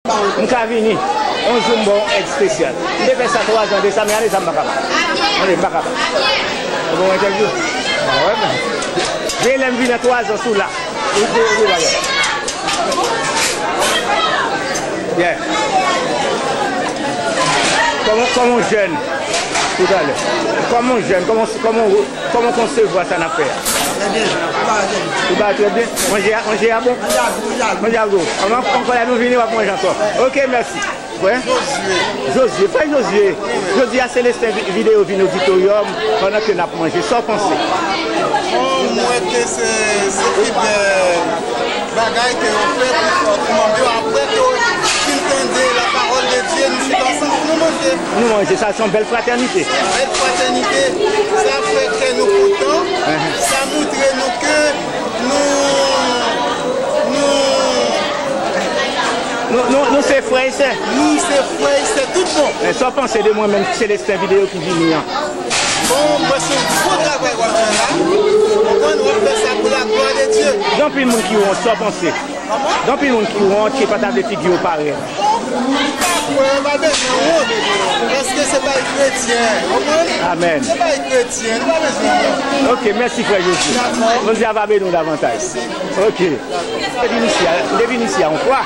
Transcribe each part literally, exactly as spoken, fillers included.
M ka vini. Yon jou m ba w èd espesyal. M te fè sa twa zan de sa, men ane sa m pa kapab. Ane m pa kapab. Ou bon entèvyou? Mwen wè men. Gen lè m vin nan twa zan sou la. Ou te ou te bagay. Yeah. Kòman kòman w jèn? Toutalè. Kòman w jèn? Kòman kòman w Kòman w konsevwa sa n ap fè a? Trè byen. Ou ba trè byen? Manje a, manje a bon? Manje a gou, manje a gou. Manje a gou. Ankò lè nou vini, w ap manje ankò. Ok, mèsi. Wè. Jozye. Jozye, frè Jozye. Jodi a, Celestin Vi- Vidéo vin oditoryòm pandan ke n ap manje. Sa w panse? Bon, m wè ke se, se pi bèl bagay ke yo fè pou, pou manm yo. Apre ke yo fin tande la parole de Dieu, nou chita ansanm pou nou manje. Nou manje, sa se yon bèl fratènite. Bèl fratènite, sa fè kè nou kontan, sa montre nou ke nou, nou, Nou, nou, nou se frè e sè. Nou se frè e sè tout bon. Men sa w panse de mwen menm, Celestin Vidéo ki vini an? Bon, mwen se yon gwo travay w ap fè la. Ou konprann, w ap fè sa pou la glwa de Dye. Gen anpil moun ki wont, sa w panse? Kòman? Gen anpil moun ki wont, ki pa ta vle figi yo parèt. Bon, m pa kwè, yo pa bezwen wont. Paske se bay kretyen, w konprann? Amèn. Se bay kretyen, nou pa bezwen wont. Ok, mèsi, frè Jezi. Dakò. Bondye a va beni w davantaj. Ok. M te vin isi a, m te vin isi a yon fwa.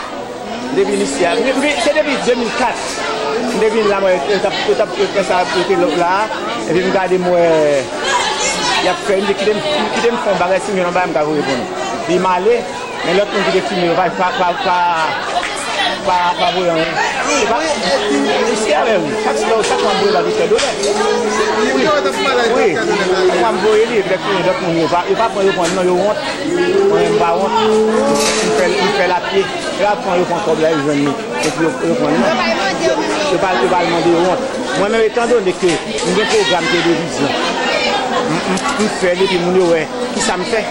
M te vin isi a. M te, m te, se depi de mil kat. M te vin la, mwen, yo t ap, yo t ap fè sa, yo te la. Epi m gade, m wè, y ap fè, m te kite m, kite m fè yon bagay, si m jwenn yon bagay, m ka voye pou nou. Epi m ale, men lòt moun ki te filme yo, pa, pa, pa, pa, pa, pa voye anyen. Se pa, isi a menm, chak, chak mwa m voye bagay, fè doulè. Wi, wi. Chak mwa m voye li, epi lòt moun, lòt moun, yo pa, yo pa pran, yo pran, non, yo wont. Mwen menm m pa wont. M fè, m fè l apye. Yo ap pran, yo pran kòb la, yo jwenn li. Epi yo, yo pran li. Yo pa, yo pa al mande, yo wont. Mwen menm, etandone ke m gen pwogram televizyon, m, m, m fè li, epi moun yo wè kisa m fè.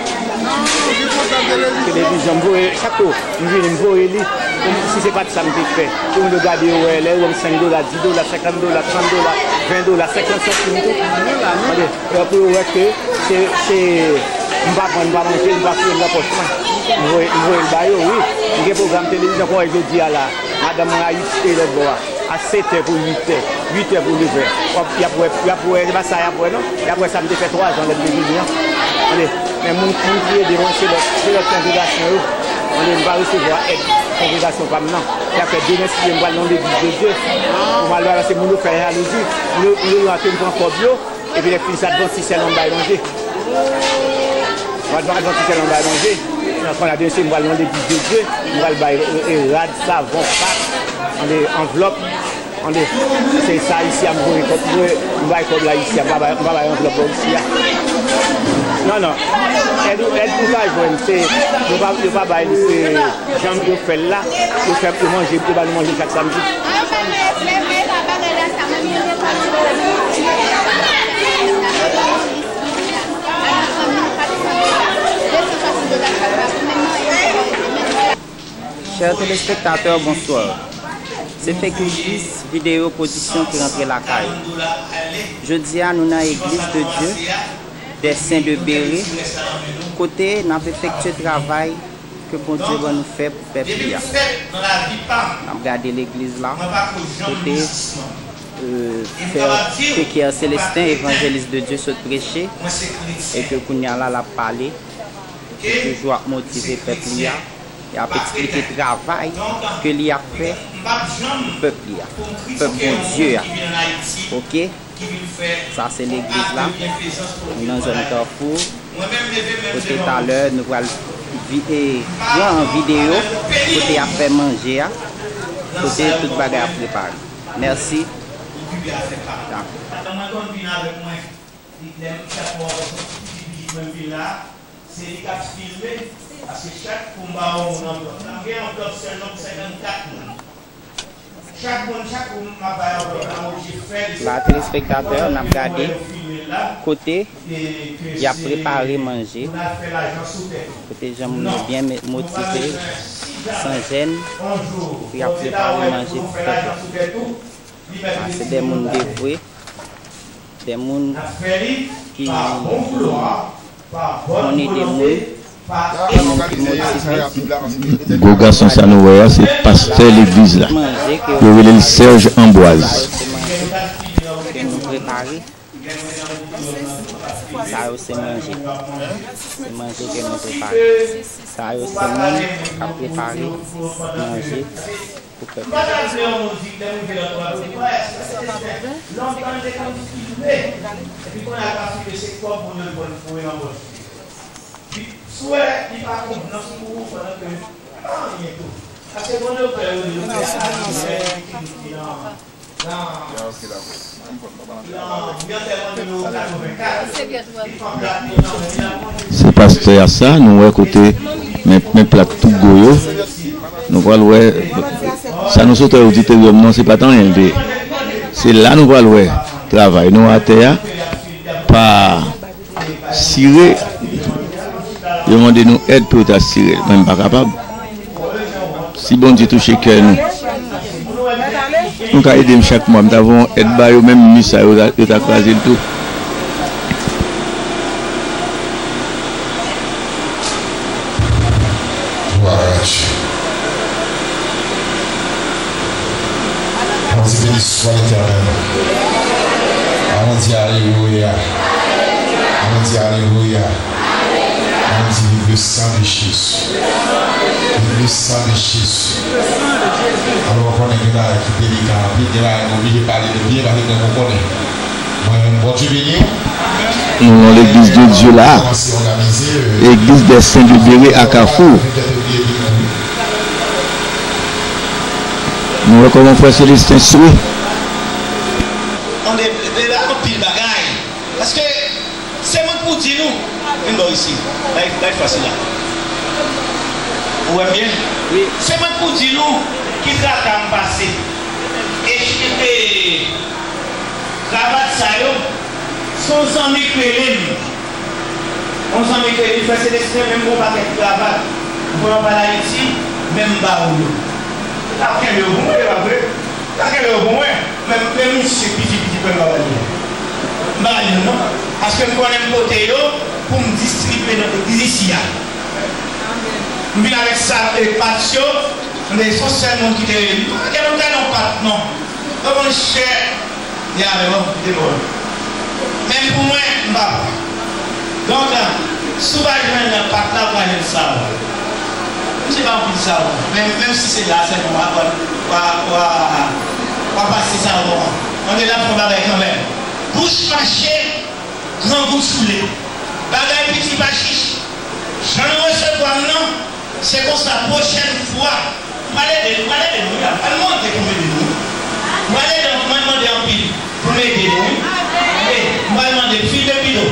Televizyon, m voye, chak kou m vini, m voye li. Pou m, si se pa t sa m te fè, pou moun yo gade, yo wè, lè yo wè m senk dola, dis dola, senkant dola, trant dola, ven dola, senkant santim tou. Tande, pou yo wè ke se, se, m pa pran, m pa manje, m pa fouye l nan pòch mwen. M voye, m voye l ba yo, wi. M gen pwogram televizyon, kon w wè jodi a la. Madanm mwen a uit è lòt bò a. A sèt è pou uit è. Uit è pou nevè. W ap, y ap wè, y ap wè, se pa sa y ap wè, non. Y ap wè sa m te fè twa zan lè m te vini an. Tande, men moun, moun ki ede mwen, se lòt, se lòt kongregasyon yo. Tande, m pa resevwa èd kongregasyon pa m nan. Se sa k fè demen, si Dye, m pral nan legliz de Dye. Pou m al la, paske moun yo fè jalouzi. Moun yo, moun yo rate m pran kòb yo. Epi lè fini sa, advantis sèlman m bay manje. Mwen advantis sèlman m bay manje. Nan fon la, demen, si m pral nan legliz de Dye, m pral bay, e, e, rad, savon, pak, tande, anvlòp. Tande, se sa isi a m voye kòb, m voye, m bay kòb la isi a, m pa bay, m pa bay anvlòp bò isi a. Non, non. Èd, èd ou ka jwenn, se, yo pa, yo pa bay li, se jan yo fè l la, yo fè, yo manje, yo ba nou manje chak samdi. Chè telespektatè, bonswa. Se Fekijis Videyo Pwodiksyon ki rantre lakay ou. Jodi a, nou nan Egliz de Dye dè Sen de Bere, kote n ap efektye travay ke Bondye ban nou fè pou pèp li a. N ap gade legliz la, kote, e, frè Pekyè Selestin, evanjelis de Dye, sot preche, e ke kounye a la, l ap pale. Li toujou ap motive pèp li a. Li ap eksplike travay ke li ap fè pou pèp li a, pèp Bondye a. Oke? Sa se legliz la. Nou nan zòn Kafou. Kote talè nou pral vi-, e, pran videyo kote y ap fè manje a. Kote tout bagay ap prepare. Mèsi. Dakò. Lè m chak fwa w wè yon ti pitit, pitit mwen vin la, se li k ap filme, paske chak kou m ba yon moun anvlòp la, m gen anvlòp sèlman pou senkannkat moun. Chak moun, chak kou m ap bay anvlòp la, m oblije fè de. La, telespektatè, n ap gade kote y ap prepare manje, kote jan moun yo byen me-, motive, san jèn, pou y ap prepare manje pou pèp la. Sa se de moun devwe, de moun ki konn ede moun, Gwo gason sa nou wè a, se pastè legliz la. Yo rele l Serge Ambroise. Sa yo se manje. Se manje ke nou prepare. Sa yo se moun k ap prepare manje pou pèp la. Se pastè a sa, nou wè kote men, men plat tout gwo yo. Nou pral wè sa nou sot wè oditoryòm nan, se pa t anyen l te ye. Se la nou pral wè travay nou atè a pa sire. Yo mande nou èd pou yo ta sire l, men m pa kapab. Si Bondye touche kè nou, nou ka ede m chak mwa. M ta voye yon èd ba yo, menm mi sa yo, yo ta, yo ta kraze l tou. Gloire à Dieu. Allons-y, béni soit l'Éternel. Allons-y, alléluia. Allons-y, alléluia. Allons-y, vive le sang de Jésus. Vive le sang de Jésus. Alò, ou konnen gen bagay ki delika anpil, gen bagay nou oblije pale de byen, paske gen moun konnen. Mwen menm, Bondye beni w. Nou nan legliz de Dye la. Kòmanse òganize, euh, Église des Saints de Béré à Kafou. Nou wè kòman frè Célestin swe. Ann de, de la anpil bagay. Paske se mwen k pou di nou. Vin bò isi. Bay, bay fwa sila. Ou wè m byen? Wi. Se mwen k pou di nou ki traka m pase. E, e, kravat sa yo, se yon zanmi k rele m. Yon zanmi k rele m, frè Célestin, menm gon pakèt kravat. Mwen anba Ayiti, menm ba ou yo. L ap kenbe yo pou mwen, e pa vre? L ap kenbe yo pou mwen. Men, men misye piti piti pran travay li. M pa ba li non. Paske m konnen m pote yo pou m distribye nan legliz isi a. M vin avèk sa, e, pat yo, men se yon sèl moun ki te rele m. Gen moun k rele m pat non. Yo konn chè. Li avè m, li te bon. Men pou mwen, m pa pran. Donk, si w pa jwenn nan pat la, ou pa jwenn savon. Misye pa anpil savon. Men, menm si se la sèlman, w a, w a, w a, w a pase savon an. Mande l ap fè yon bagay kanmenm. Bouch mache, grangou soule. Bagay piti pa chich. Jan nou resevwa m nan, se konsa pwochèn fwa, m pral ede, m pral ede nou, wi, la. M pral mande pou m ede nou, wi. M pral ede, m pral mande anpil pou m ede nou, wi. Wi, m pral mande fil de pido.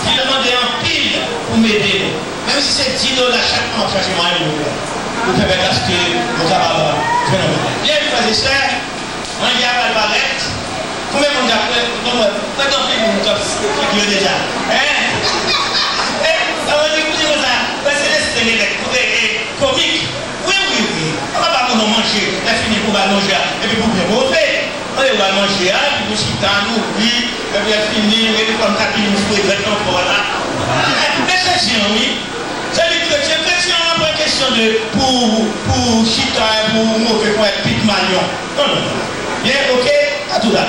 Fil de mande anpil pou m ede nou. Menm si se dis dola chak mwa, m ap chache mwayen pou nou fè. Pou pèmèt aske nou kapab jwenn yon bagay. Byen, frè e sè, manje a pral parèt. Konbyen moun k ap fè, konbyen, mwen tankou moun k ap figire deja. Hein? Eh, sa vle di, koute konsa, mwen se lespri nèg, koute, eh, komik. Wi, wi, wi. An pa ba moun nan manje, lè fini pou ba manje a, epi pou byen move. Mwen yo ba manje a, epi pou chita, nou ri, epi lè fini, rete fòm kapiyon sou retrèt nan fò la. Men se jan, wi. Se li kretyen, kretyen an pa kesyon de pou, pou chita, pou move, pou èt pit malyon. Non, non, non. Byen, oke, a tou la.